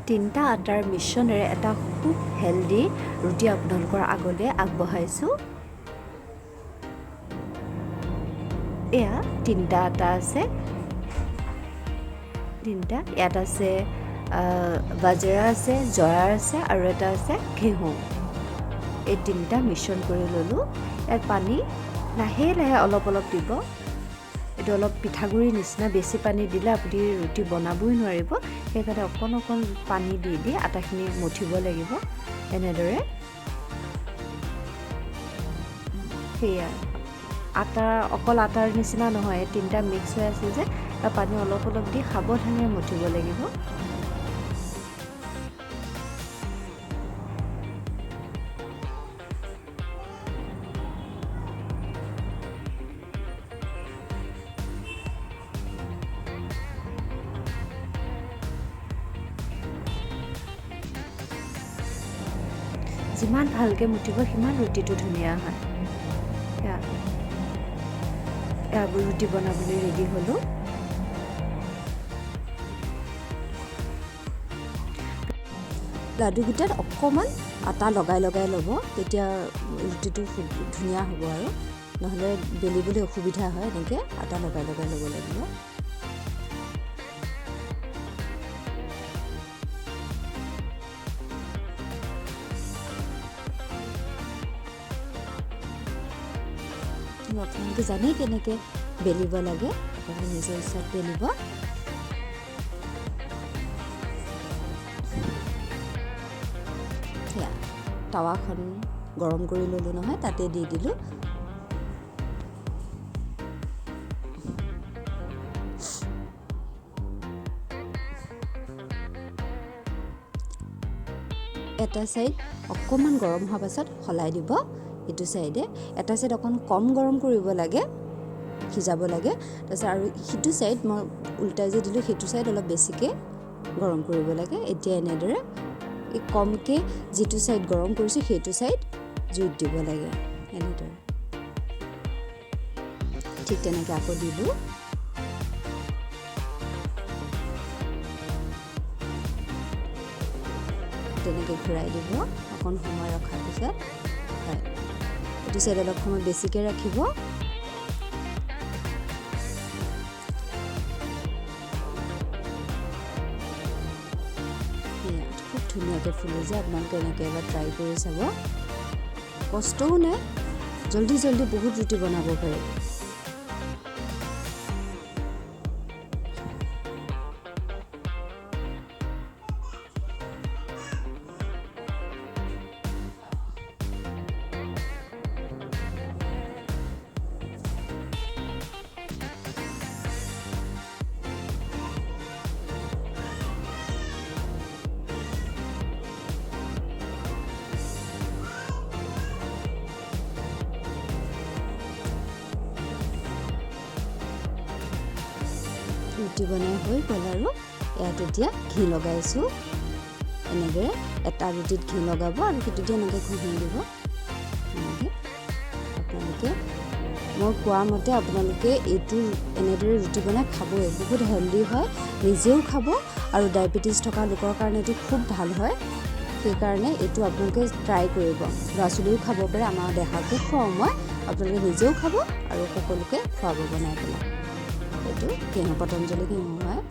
তিনিটা আটাৰ মিশ্ৰণেৰে এটা খুব হেল্ডি ৰুটি আপোনালোকৰ আগলৈ আগবঢ়াইছোঁ। এয়া তিনিটা আটা আছে, তিনিটা ইয়াত আছে বাজৰা আছে, জয়াৰ আছে আৰু এটা আছে ঘেঁহু। এই তিনিটা মিশ্ৰণ কৰি ল'লোঁ। ইয়াত পানী লাহে লাহে অলপ অলপ দিব। এইটো অলপ পিঠাগুড়িৰ নিচিনা, বেছি পানী দিলে আপুনি ৰুটি বনাবই নোৱাৰিব, সেইকাৰণে অকণ অকণ পানী দি দি আটাখিনি মঠিব লাগিব এনেদৰে। সেয়া আটা অকল আটাৰ নিচিনা নহয়, এই তিনিটা মিক্স হৈ আছে যে, তাৰ পানী অলপ অলপ দি সাৱধানে মঠিব লাগিব। যিমান ভালকৈ মুঠিব সিমান ৰুটিটো ধুনীয়া হয়। এয়া ৰুটি বনাবলৈ ৰেডি হ'লোঁ। লাডুকেইটাত অকণমান আটা লগাই লগাই ল'ব, তেতিয়া ৰুটিটো খুব ধুনীয়া হ'ব আৰু নহ'লে বেলিবলৈ অসুবিধা হয়। এনেকৈ আটা লগাই লগাই ল'ব লাগিব। আপোনালোকে জানেই কেনেকৈ বেলিব লাগে, আপোনালোকে নিজৰ ইচ্ছাত বেলিব। সেয়া টাৱাখন গৰম কৰি ল'লোঁ নহয়, তাতে দি দিলোঁ। এটা ছাইড অকণমান গৰম হোৱাৰ পাছত সলাই দিব। ইটো ছাইডে এটা ছাইড অকণ কম গৰম কৰিব লাগে, সিজাব লাগে। তাৰপিছত আৰু সিটো ছাইড মই উল্টাই যে দিলোঁ, সেইটো ছাইড অলপ বেছিকৈ গৰম কৰিব লাগে। এতিয়া এনেদৰে এই কমকৈ যিটো ছাইড গৰম কৰিছোঁ সেইটো ছাইড জুইত দিব লাগে এনেদৰে। ঠিক তেনেকৈ আকৌ দিলোঁ। তেনেকৈ ঘূৰাই দিব অকণ সময় ৰখাৰ পিছত। হয়, এইটো ছাইড অলপ সময় বেছিকৈ ৰাখিব। খুব ধুনীয়াকৈ ফুলি যায়। আপোনালোকে এনেকৈ এবাৰ ট্ৰাই কৰি চাব, কষ্টও নাই, জল্দি জল্দি বহুত ৰুটি বনাব পাৰি। ৰুটি বনাই হৈ গ'ল আৰু ইয়াত এতিয়া ঘি লগাইছোঁ। এনেদৰে এটা ৰুটিত ঘি লগাব আৰু সেইটো দি এনেকৈ ঘঁহি দিব। এনেকৈ আপোনালোকে মই কোৱা মতে আপোনালোকে এইটো এনেদৰে ৰুটি বনাই খাবই, বহুত হেল্ডি হয়, নিজেও খাব আৰু ডায়েবেটিছ থকা লোকৰ কাৰণে এইটো খুব ভাল হয়। সেইকাৰণে এইটো আপোনালোকে ট্ৰাই কৰিব। ল'ৰা ছোৱালীও খাব পাৰে, আমাৰ দেহাকো খুৱাওঁ মই, আপোনালোকে নিজেও খাব আৰু সকলোকে খুৱাব বনাই পেলাই। এইটো ঘেঁহু, পতঞ্জলি ঘেঁহু হয়।